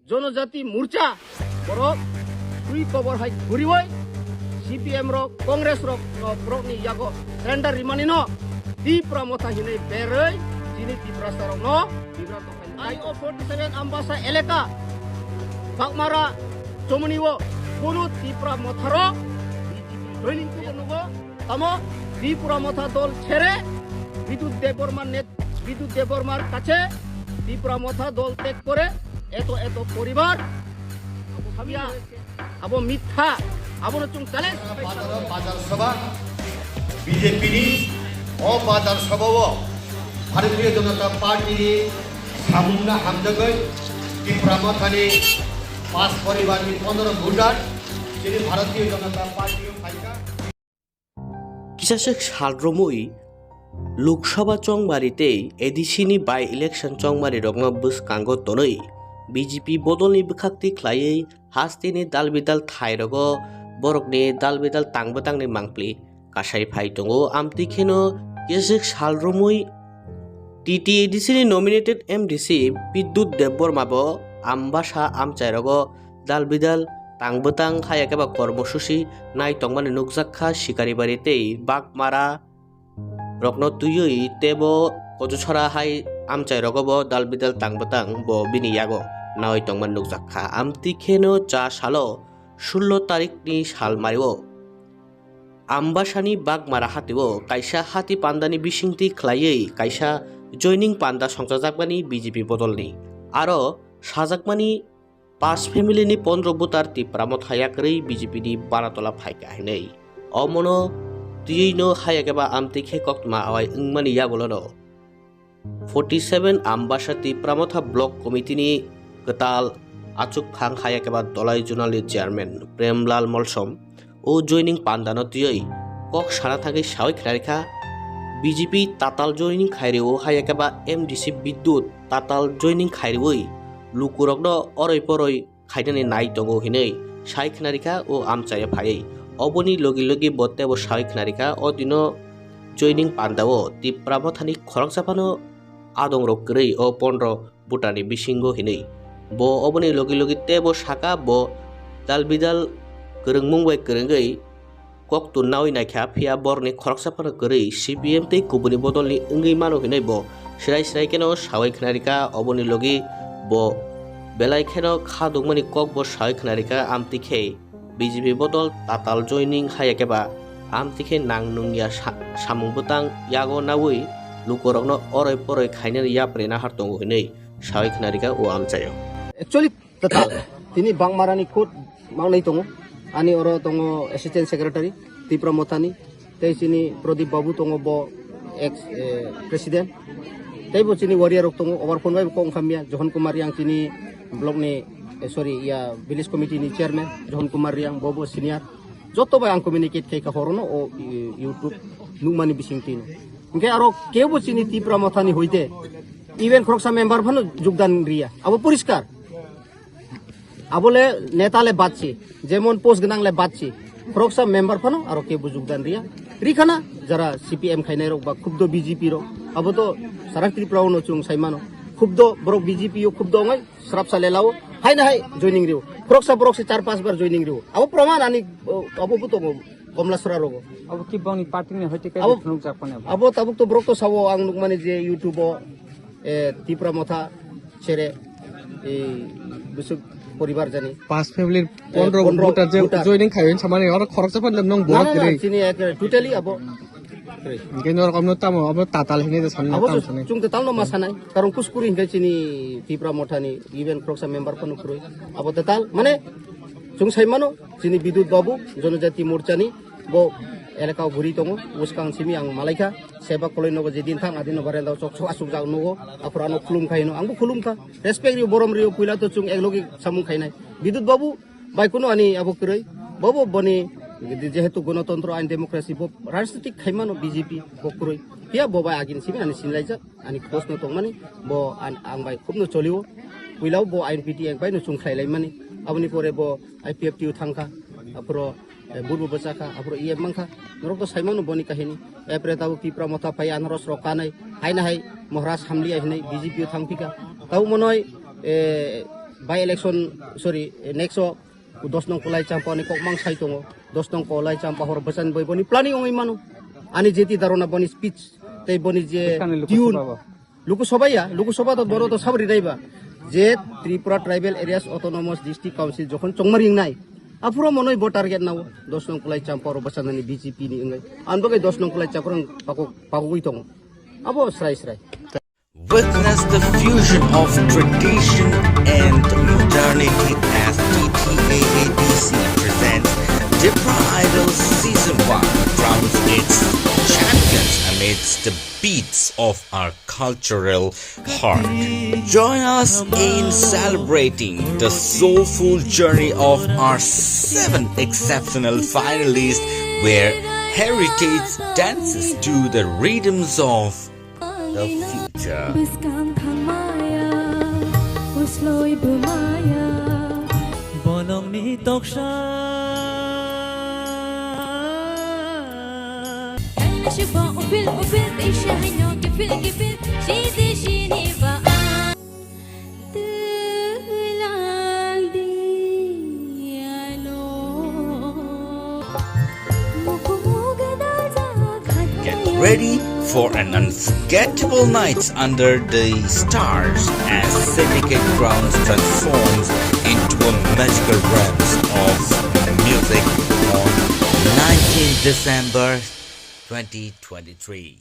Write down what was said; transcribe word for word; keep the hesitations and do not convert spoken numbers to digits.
Jonojati Morcha borok twi kobor hai ghuriwi C P M rok, Congress rok no borok ni yago surrender rimani no Tipra Motha hinwi berwi chini Tiprasa rok no bibranto khainai. Ani o forty seven Ambasa elaka Bagmara chomoni o kunu Tipra Motha rok B J P joining kubo nugo. Tamo Tipra Motha dol chere Bidut Debbarma net Bidut Debbarmar kache Tipra Motha dol tek kore eto eto poribar abo mitha, abono chwng challenge. Bazar, bazar sabha, B J P ni o bazar sabha o Bharatiya Janata Party ni samungna hamjagwi Tipra Motha ni pas poribar ni pondro voter chini Bharatiya Janata Party o phaikha. Kisaswk sal romwi Lok Sabha chongmari tei A D C ni by-election chongmari rokno bwskango tonwi B J P bodolni bwkhaktwi khlaiwi hasteni dal bidal thairogo borokni dal bidal tang bwtangni mangpli kasai phai tongo. Amtwi kheno kisaswk sal romwi T T A D C ni nominated M D C Bidut Debbarma bo Ambasa amchairogo dal bidal tang bwtang haya khe ba kormosusi nai tongmani nukjak kha Sikaribari tei Bagmara rokno twiwi tei bo Kojusora hai amchai rogo bo dal bidal tang bwtang bo bini yago naui tongmani nukjak kha. Amtwi kheno cha salo sullo tarikni sal mario Ambasani Bagmara hatio kaisa hati pandani bisingtwi khlaiwi kaisa joining panda songchajakmani B J P bodolni aro sajakmani Pas family ni pondro voter Tipra Motha yakarwi B J P ni Banatola phaikha hinwi. Omono twiwi no haya khe ba amtwi khe koktma awai wngmani yagulo no forty seven Ambasa Tipra Motha Block Committee ni kwtal achukphang haya khe ba Dolai Zonal ni Chairman Premlal Molsom o joining panda no twiwi kok sana thangwi sawi khnarikha. B J P tatal joining khairwi o haya khe ba M D C Bidut tatal joining khairwi lukurokno oroi poroi khainani nai tongo hinwi sai khnarikha o amchaio phaiwi. Oboni logi logi bo teibo sai khnarikha o dino joining pandao Tipra Mothani khoroksa phano adongrok kwrwi o pondro butani bisingo hinwi. Bo oboni logi logi teibo saka bo dal bidal kwrwngmung bai kwrwngwi kok tun naui naikha, phiya borokni khoroksa phano kwrwi C P M tei kubuni bodolni wngwi mano hinwi bo srai srai kheno saui khnarikha. Oboni logi bo belai kheno kha dukmani kok bo saui khnarikha, amtwi khe B J P bodol tatal joining haya khe ba amtwi khe nang nungya sa-, samung bwtang yago naui lukurokno oroi poroi khainani yapri nahar tongo hinwi saui khnarikha o amchaio. Actually, Tatal. Tini Bagmarani khud mangnai tongo. Ani oro tongo Assistant Secretary Tipra Mothani. Tei chini Pradip Babu tongo, bo ex, eh, president. Tei bo chini warrior rok tongo. Obar phone bai bo kok wngkha miya. Johon Kumar Riang chini block ni, eh, sorry, ya village committee ni chairman Johon Kumar Riang, bo bo senior. Joto bai ang communicate khai kha horono o, eh, YouTube nukmani bising tino. Hingke aro kebo chini Tipra Mothani hoite even khoroksa member phano jogdan riya. Abo poriskar. Abole neta le badsi, jemon post gnang le badsi, khoroksa member phano aro kebo jogdan riya. Rikhana jara C P M khainai rok ba khubdo B J P rok, abo to sara Tripura o no chwng sai mano. Khubdo borok B J P o khubdo wngnai srapsa le lao, hai na hai joining rio. Khoroksa borok se char panch bar joining rio. Abo proman ani, o, abo bo tongo Komlasora rogo. Abo ki bongni party ni hoite kai Abo, phunukjak phone bo? Abo tabuk to borok to sabo ang nukmani je YouTube o, eh, Tipra Motha chere, eh, busuk poribar jani. Pas family Eh, pondro pondro voter je voter. Joining khayo samani oro khoroksa phano nong Na, borok na, na, kiri. Chini ek totally abo. Hingke norok omno tamo, abo tatal hinwi de sanna Abo tam sani. Chwng tatal no ma sanai. Karon kuskuri hingke chini Tipra Mothani even khoroksa member phano kwrwi. Abo tatal, mane, chwng sai mano, chini Bidut Babu, Jonojati Morchani, bo elaka o guri tongo, bwskang simi ang malaikha, seba koloi nogo jedin thang, adino barenda o chok chok asuk jak nogo, aphuru ano khulum kha hino, angbo khulum kha, respect rio, borom rio, puila to chwng eklogi samung khainai. Bidut Babu, bai kuno ani abo kwrwi, bobo boni jehetu gonotontro ani democracy bo rajnitik khaimano B J P bo kwrwi, phiya bo bai agin simi ani sinlaijak. Ani post no tongmani, bo an-, ang bai khub no cholio. Puila bo I N P T Act bai no chwng khlai laimani. Aboni pore bo I P F T o thangkha. Aphuru, eh, burbo bwchakha, aphuru E M mankha. Norok to saimano boni kahini. Epre tabuk Tipra Motha phai anaros rok kanai. Hai na hai Maharaj Hamlia hinai B J P o thangphika. Tabuk monoi, eh, By election, sorry, next o dos nong Kulai Champa ni kok mang sai tongo. Dos nong Kulai Champa hor bwchan boi boni planning ongoi mano. Ani jeti darona boni speech tei boni je tune. Lok Sabha ya, Lok Sabha to boro to sabri daiba. Je Tripura Tribal Areas Autonomous District Council jokhon chongmari nai. Aphuro monoi bo target nao. Dos nong Kulai Champa hor bwchan ni B J P ni wngai. An bagai dos nong Kulai Champa pakok pakogoi tongo. Abo srai srai. Witness the fusion of tradition and modernity as T T A A D C presents Tipra Idol Season one crowns its champions amidst the beats of our cultural heart. Join us in celebrating the soulful journey of our seven exceptional finalists, where heritage dances to the rhythms of the future. Bwskang thangmaya, usloi bwmaya. Bolongni toksa. Shibong upil upil teisa haino kipil kipil, shidi shini ba. Get ready for an unforgettable night under the stars as Syndicate Crowns transforms into a magical realm of music on nineteenth December twenty twenty-three.